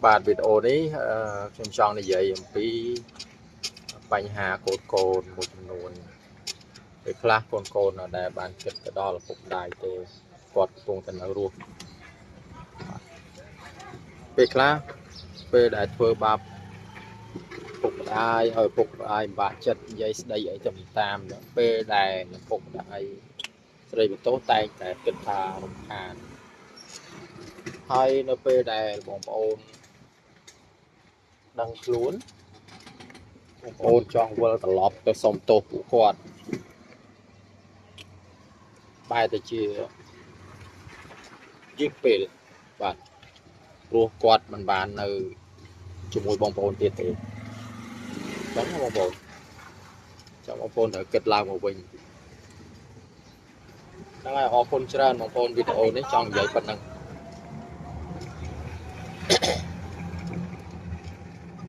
បាទវីដេអូនេះខ្ញុំចង់និយាយអំពីបញ្ហាកូនកូនមួយចំនួនពេលខ្លះកូនកូនដែលបានគិតទៅដល់ឪពុកម្ដាយទេគាត់កំពុងតែនៅរស់ពេលខ្លះពេលដែលធ្វើបាបពុកម្ដាយឲ្យពុកម្ដាយពិបាកចិត្តនិយាយស្ដីអីទៅតាមពេលដែលពុកម្ដាយស្រីបន្ទោសតែងតែគិតថារំខានហើយនៅពេលដែលបងប្អូនដឹងខ្លួនបងប្អូនចង់វិលត្រឡប់ទៅសុំទោសពួកគាត់បែរទៅជាយឺតពេលបាទព្រោះគាត់មិនបាននៅជាមួយបងប្អូនទៀតទេចឹងបងប្អូនចាំបងប្អូនត្រូវគិតឡើងមកវិញហ្នឹងហើយអរគុណច្រើនបងប្អូនវីដេអូនេះចង់និយាយប៉ុណ្ណឹង